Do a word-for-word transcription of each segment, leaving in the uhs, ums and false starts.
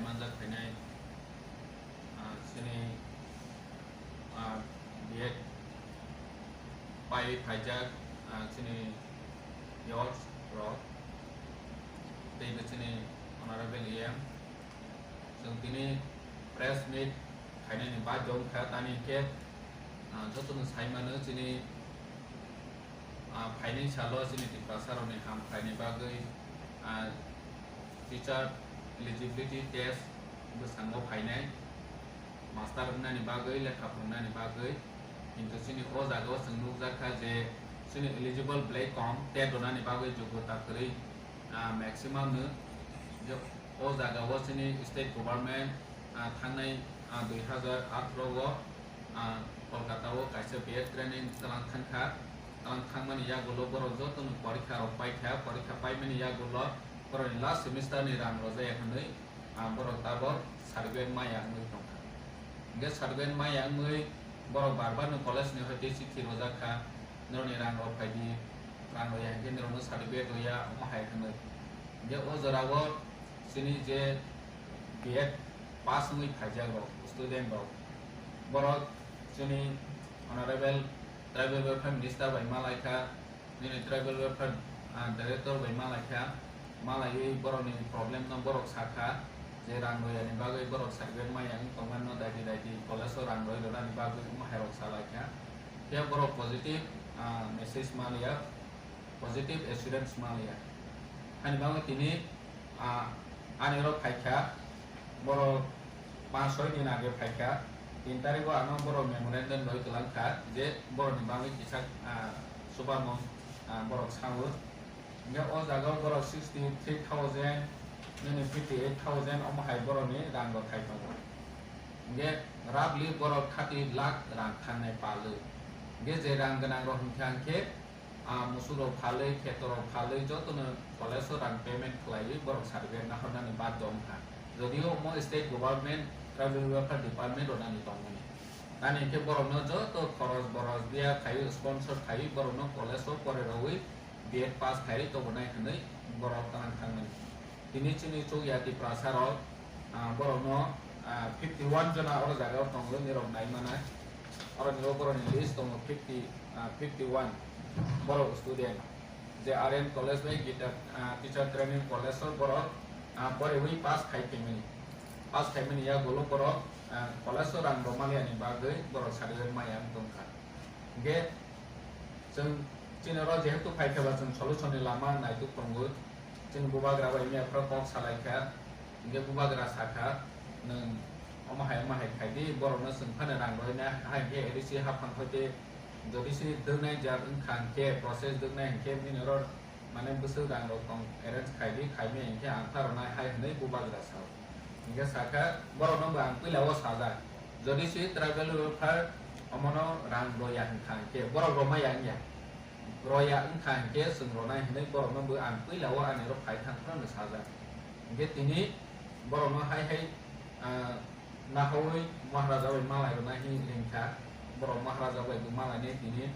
Anjak phainai, ah, chini, ah, B Ed pai phaijak, ah, chini youth rok, tei bo chini Honorable E M. Chwng tini press meet khainani bagwi wngkha, tani hinkhe, ah, jotono sai mano chini, ah, phainai salo chini Tiprasa rokni ham khlaini bagwi, ah, teacher eligibility test bwskango phainai, master wngnani bagwi, lekha phwrwngnani bagwi. Kintu chini o jaga o chwng nukjakha je chini eligible belai kom, tet rwnani bagwi jogota kwrwi, ah, maximum no. Je o jaga o chini state government, ah, thangnai, ah, dui hazar atharo o, ah, Kolkata o kaisa B Ed training twlang thangkha. Twlang thangmani yagulo borok jotono porikha rok paikha, porikha paimani yagulo borokni last semester ni rang rwjaya hwnwi, ah, borok tabok certificate maya wngwi tongkha. Hinkhe certificate maya wngwi borok bar bar no college ni hoi tei chithi rwjak kha, norokni rang rok phaidi, rang rwya hinkhe norokno certificate rwya, omo hai hwnwi. Hinkhe o jora o chini je B Ed pass wngwi phaijak rok, student rok, borok chini Honorable Tribal Welfare Minister bai malaikha, nini Tribal Welfare, ah, Director bai malaikha, malaiwi borokni problem no borok sakha, je rang rwya ni bagwi borok certificate maya wng tongmani no daidi daidi college o rang rwi rwnani bagwi omo hai rok salaikha. Phiya borok positive, ah, message maliya, positive assurance maliya. Ani bagwi tini, ah, ani oro phaikha, borok panch soi din age phaikha, tin tarikh o ano borok memorandum roi twlang kha je borokni bagwi kisa, ah, chubamung, ah, borok sao. Hinkhe o jaga o borok sixty three thousand, nini fifty eight thousand omo hai borokni rang rok khai tongo. Hinkhe roughly borok thirty lakh rang thangnai palwi. Hinkhe je rang gwnang rok hinkha hinkhe, ah, musuk rok phalwi, kheto rok phalwi jotono college o rang payment khlaiwi borok certificate nahornani badhyo wngkha. Jodio omo state government, tribal welfare department rwnani tongmani. Tani hinkhe borokno joto khoros boros biya khaiwi, sponsor khaiwi borokno college o pore rwui B Ed pass khaiwi tobonai hwnwi borok twlang thangmani. Tini chini chukya Tiprasa rok, ah, borokno, ah, fifty one jona oro jaga o tongo, nirok nai manai. Oro nirok borokni list tongo fifty, ah, fifty one borok student. Je R N College bai Gita, ah, Teacher Training College o borok, ah, poriwi pass khai phaimani. Pass khaimani yagulo borok, ah, college o rang rwmani bagwi borok certificate maya wng tongkha. Hinkhe chwng chini oro jehetu phaikha ba chwng solution ni lama naituk tongo. Chini bubagra bai mia phano kok salaikha. Hinkhe bubagra sakha, "Nwng omo hai omo hai khaidi, borokno chwng phano rang roina hai khe A D C haphang hoite jodi se dwknai jak wngkha hinkhe, process dwknai hinkhe bini oro mane bwswk rang rok tong arrange khaidi, khaimai hinkhe ang phano ronai hai," hwnwi bubagra sao. Hinkhe sakha, "Borokno bo ang puila o sajak, jodi se tribal welfare omono rang roya hinkha hinkhe borok romaya wngya, roya wngkha hinkhe chwng ronai," hwnwi borokno bo ang puila o ani oro phai thang phano sajak. Hinkhe tini borokno hai hai, ah, nahaui Maharaja bai malai rwna hin ringkha. Borok Maharaja bai bo malainai tini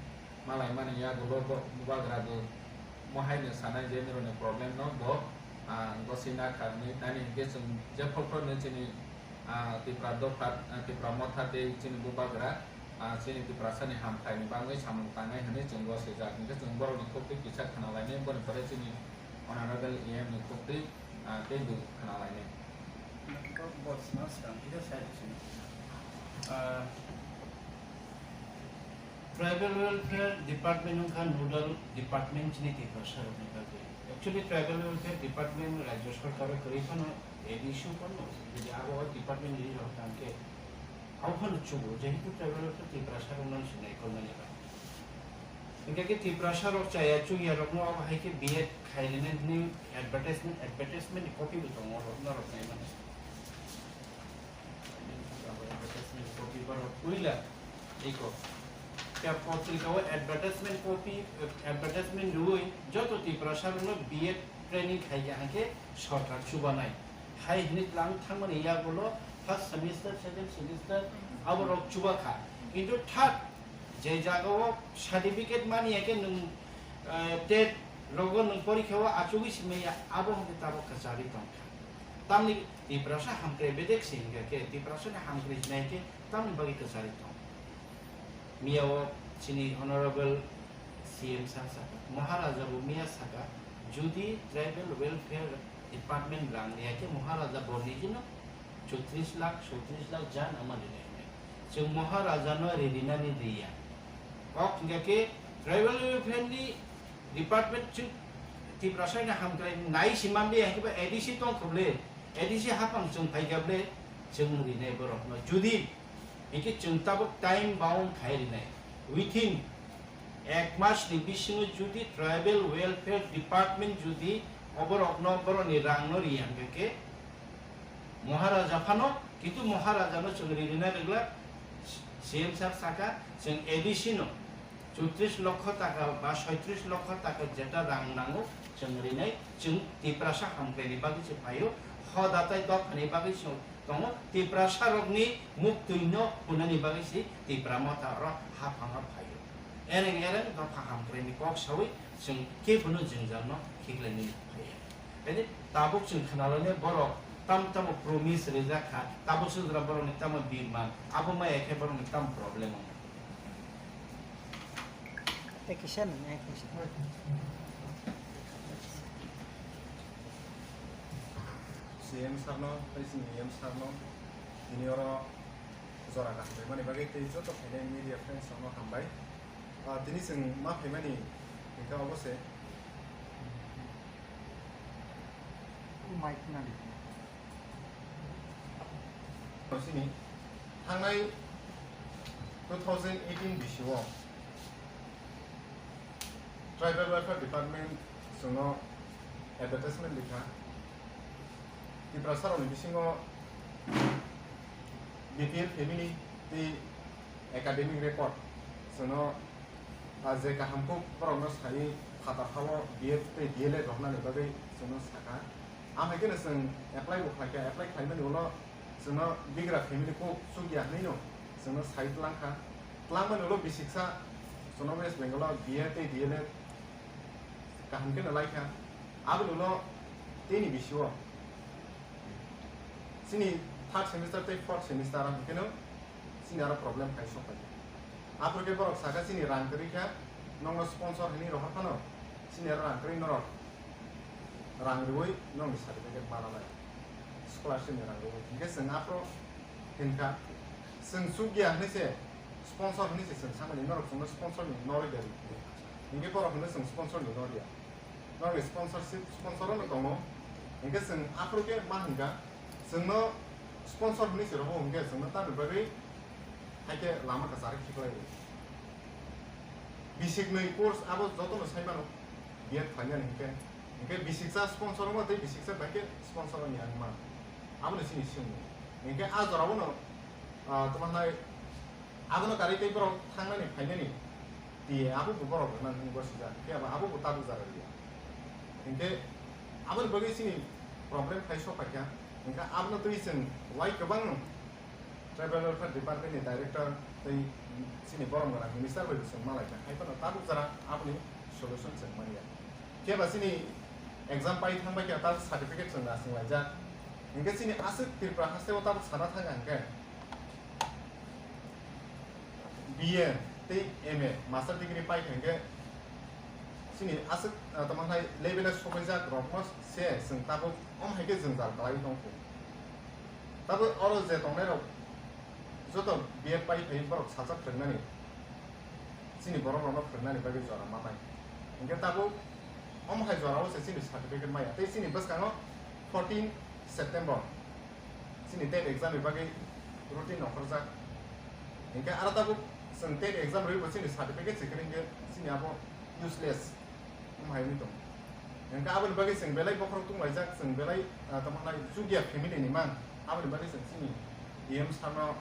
malaimani yagulo bo bubagra bo mo haino sanai je nirokni problem no bo, ah, gosina kha hwnwi. Tani hinkhe chwng jephru phru no chini, ah, Tipra dopha, ah, Tipra motha tei chini bubagra, ah, chini Tiprasani hamkhaini bagwi samung tangnai hwnwi chwng gosijak. Hinkhe chwng borokni khuktwi kisa khna lainai, boni pore chini Honorable E M ni khuktwi, ah, tei bo khna lainai. Bo sna swkang kisa side sini. Ah, Tribal Welfare Department wngkha nodal department chini Tiprasa rokni bagwi. Actually, Tribal Welfare Department Rajya Sarkar o kwrwi phano A D C o phano, jodi abo o department ni rok tangkhe, abo phano chugo, jehetu Tribal Welfare Tiprasa rok nang sinai kolmani ba. Hinkhe khe Tiprasa rok chaya chukya rokno abo hai khe B Ed khainani hwnwi advertisement, advertisement ni copy bo tongo, norok naimani. Advertisement copy borok puila eko. Khe potrika o advertisement copy, advertisement rwui joto Tiprasa rokno B Ed training khaikha hinkhe sorkar chubanai. Hai hwnwi tlang thangmani yagulo first semester, second semester abo rok chubakha. Kintu third je jaga o certificate mani ya khe nwng, eh, tet rogo nwng porikha o achugwi simaya abo hwnkhe tabok kwcharwi tongkha. Tamni Tiprasa hamkrai bedek se hingka khe, Tiprasani hamkrai jinai khe tamni bagwi kwchari tong. Miya o chini Honorable C M sir saka, Maharaja bo miya saka, judi Tribal Welfare Department rang riya khe Maharaja bo nijino chotris lakh, chotris lakh jan ama rinai hinwi. Chwng Maharaja no ri rinani riya. Kok hingka khe Tribal Welfare ni Department chwng Tiprasa ni hamkrai nai si manliya, hingke ba A D C tong khuble, A D C hapang chwng phaikha ble, chwng rinai borok no. Judi hingke chwng tabuk time bound khai rinai, within ek mas ni bisingo judi Tribal Welfare Department judi oborok no, borok ni rang no riya hingke, Maharaja phano, kintu Maharaja no chwng ri rina rwgla, C M sir saka, chwng A D C no chotris lokho taka ba soitris lokho taka jeta rang nango, chwng rinai, chwng Tiprasa hamkrai ni bagwi se phaio, hoda tai dopha ni bagwi se tongo, Tiprasa rok ni muktwi no hwnani bagwi se Tipra Motha oro haphang o phaio. Ereng ereng dopha hamkrai ni kok sawi chwng kebo no jwngjal no khiklai nini phaiya. Jadi tabuk chwng khwnalainai borok tam tamo promise rijak kha, tabuk se jora borokni tamo birman, abo maya khe borokni tamo problem wngo. Tei kisa nang, eh, kisa. C M sir no, tei chini E M sir no, tini oro jora kaham rwmani bagwi tei joto phainai media friends rok no hambai. Ah, tini chwng ma phaimani hwnkhe obo se. Mic nani. Sini thangnai two thousand eighteen bisio Tribal Welfare Department chwngno advertisement rikha. Tiprasa rokni bisingo B P L family tei academic record chwngno, ah, je kaham kuk borokno sai phatar hao B Ed tei D L Ed rohornani bagwi chwngno sakha. Amhaikhe no chwng apply bo khlaikha, apply khlaimani ulo chwngno bigra family kuk chukya hwnwi no chwngno sai twlangkha. Twlangmani ulo bisiksa chwngno West Bengal o B Ed tei D L Ed kaham khe no laikha. Aboni ulo tini bisio chini third semester tei fourth semester hwnkhe no chini aro problem khai sok pai. Aphuru khe borok sakha chini rang kwrwi kha, nokno sponsor hwnwi rohor phano chini aro rang kwrwi norok rang rwui nokni certificate mana nai, scholarship ni rang rwui. Hinkhe chwng aphuru hinkha, chwng chukya hwnwi se sponsor hwnwi se chwng samani norok chwngno sponsor ni norwi de rw. Hinkhe borok hwnwi chwng sponsor ni norya. Norok sponsorship, sponsor no tongo. Hinkhe chwng aphuru khe ma hinkha, chwngno sponsor hwnwi se rohor hinkhe chwngno tamni bagwi haikhe lama kwcharo khiklai rw. Bisiknwi course abo jotono sai mano, B Ed final hinkhe. Hinkhe bisiksa sponsor wngma tei bisiksa bai khe sponsor wngya wngma. Abono chini swngmung. Hinkhe a jorao no, ah, tamo hnai abono karwi tei borok thangnani phainani T A abo bo borok rwna nung gosijak, phiya ba abo bo tabuk jara rwya. Hinkhe aboni bagwi chini problem khai sok paikha, hinkhe abono twi chwng wai kwbangno Tribal Welfare Department ni Director tei chini borom gwnang minister bai bo chwng malaikha, hai phano tabuk jora aboni solution chwng manya. Phiya ba chini exam pai thang bai khe tabuk certificate chwng na chwng laijak. Hinkhe chini aswk Tripura haste o tabuk sana thang kha hinkhe B A tei M A master degree pai kha hinkhe chini aswk, ah, tamo hai level o sopaijak rokno se chwng tabuk om hai khe jwngjal kwlaiwi tong kho. Tabuk oro je tongnai rok joto B Ed pai phai borok sacha phwrwngnani, chini borok rokno phwrwngnani bagwi jora manai. Hinkhe tabuk omo hai jora o se chini certificate maya tei chini bwskango fourteen September chini TET exam ni bagwi routine ongkhorjak. Hinkhe aro tabuk chwng TET exam rwi bo chini certificate se kwrwi hinkhe chini abo useless. Wng hai wngwi tongo. Hingkhe aboni bagwi chwng belai bokhorok tunglaijak, chwng belai, ah, tamo hwnai chukya family ni mang. Aboni bagwi chwng chini E M sir no,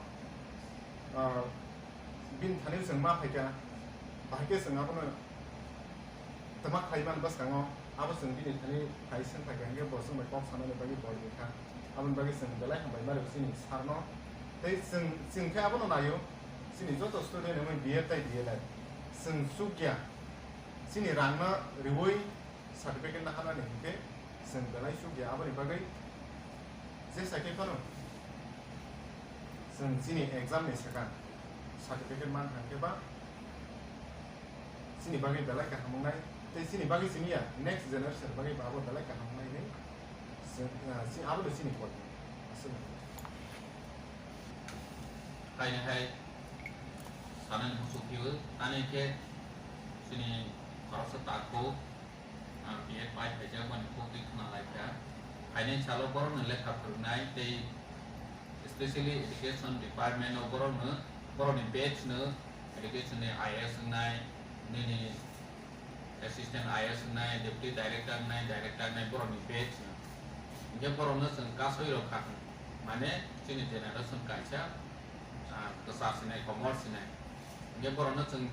ah, bini thani chwng ma phaikha, bahai khe chwng abono twma khlai mani bwskango, abo chwng bini thani phai swng phaikha, hingkhe bo chwng bai kok sanani bagwi boi rwkha. Aboni bagwi chwng belai hambai ma rw chini sir no. Tei chwng, chwng khe abono naio, chini joto student wngwi B Ed tei D L Ed chwng chukya. Chini rangno riui certificate no hanani hinkhe chwng belai chukya, aboni bagwi Je sakhe phano chwng chini exam ni swkang certificate man thang khe ba chini bagwi belai kaham wngnai, tei chini bagwi simi ya next generation bagwi ba abo belai kaham wngnai hinwi chwng, ah, chini, abo no chini kok. Aswk. Haini hai sanani muchuk phiyo, tani khe chini khoroksa takhuk, ah, B Ed pai phaijak mani kok twi khna lai kha. Phainai salo borokno lekha phwrwngnai tei specially education department o borokno, borokni batch no education ni I A S wngnai, nini assistant I A S wngnai, deputy director wngnai, director wngnai, borokni batch no. Hinkhe borokno chwng kasui rok kha, mane chini generation kaisa, ah, kwchar sinai, komor sinai. Hinkhe borokno chwng,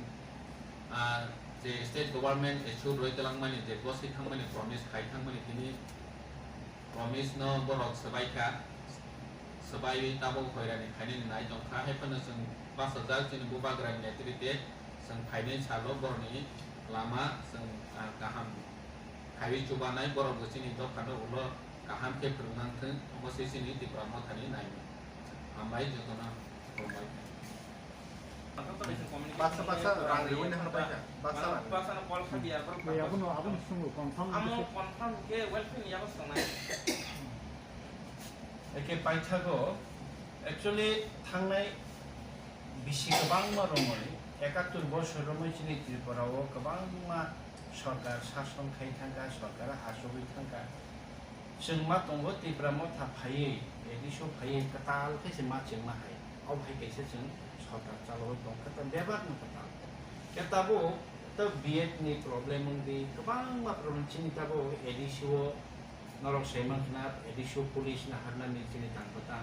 ah, je state government issue rwi twlangmani, je bwswi thangmani, promise khai thangmani, tini promise no borok swbai kha, swbaiwi tabuk hoirani khainani nai tong kha, hai phano chwng bachajak chini bubagrani netrite chwng phainai salo borokni lama chwng, ah, kaham khaiwi chubanai, borokbo chini dophano ulo kaham khe phwrwng nang thwng, omo se chini Tipra Mothani naimung. Hambai jotono, khulumbai. Baksa, baksa rang riwi nang bai kha. Baksa rang. Baksa no call kha dia, borok. Abono, abono sungo confirm. Amo confirm khe welfare ni yago songnai. Eke paithago, actually, thangnai bisi kwbangma romwi, ekattor bosor romwi chini Tripura o kwbangma sorkar sason khai thangkha, sorkar achugwi thangkha. Chwng ma tongo Tipra Motha phaiwi, A D C o phaiwi kwtal khe se ma chwngma hai. Obo hai kaisa chwng sorkar chalawi tong khe ta bebak no kwtal. Khe tabuk ta B Ed ni problem wngdi, kwbangma problem chini tabuk A D C o norok sai mankha na A D C o police naharnani chini tang kwtal.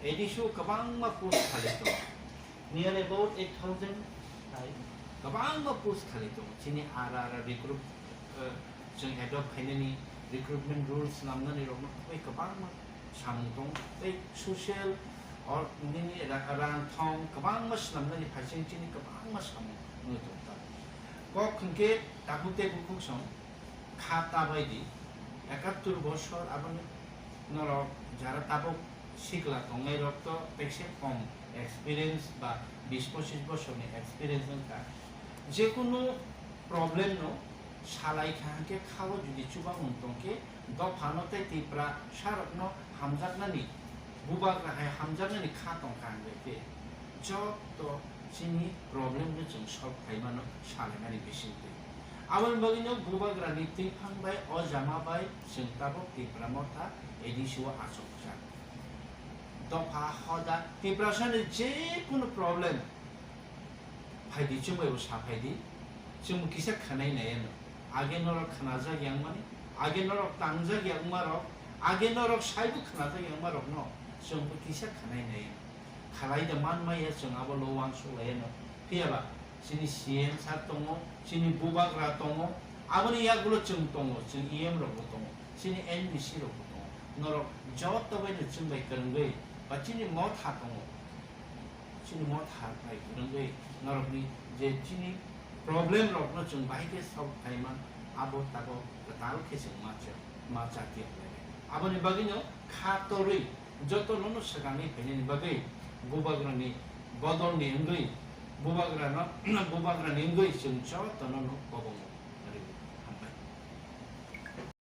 A D C o kwbangma post khali tongo. Near about eight thousand hai kwbangma post khali tongo. Chini ara ara recruit, eh, chwng adopt khainani recruitment rules swnamnani rokno bai kwbangma samung tongo. Tei social or nini ra-, rang thong kwbangma swnamnani phaising chini kwbangma samung wngwi tongo ta. Kok hwnkhe takhuk tei bukhuk song kha ta bai di, ekattor bosor aboni norok jara tabuk sikla tongnai rok to tekse kom experience ba bis pochis bosorni experience wngkha. Jekunu problem no salai kha hwnkhe kha o jodi chubamung tongkhe dophano tei Tiprasa rokno hamjaknani, bubagra hai hamjaknani kha tongkha hwnkhe joto chini problem no chwng solve khaimano salainani bisingtwi. Aboni bagwino bubagrani twiphang bai o jama bai chwng tabuk Tipra Motha A D C o achukjak. Dopha hoda Tiprasani jekunu problem phaidi chwng bai bo sa phaidi, chwng kisa khwnai nai ano. Age norok khwnajak yang mani, age norok tangjak yang ma rok, age norok saibo khwnajak yang ma rok no chwng bo kisa khwnai nai ano. Khalai da man maya chwng abo lo uansuk lai ano. Phiya ba chini C M sir tongo, chini bubagra tongo, aboni yagulo chwng tongo, chwng E M rok bo tongo, chini M D C rok bo tongo. Norok joto bai no chwng bai kwrwngwi ba chini motha tongo. Chini motha bai kwrwngwi norokni je chini problem rokno chwng bahai khe solve khlai man, abo tabuk kwtal khe chwng ma cha, ma cha tiya khlai. Aboni bagwino kha torwi joto nono swkangwi phainani bagwi bubagrani bodolni wngwi bubagrano, bubagrani wngwi chwng joto nono kobongo.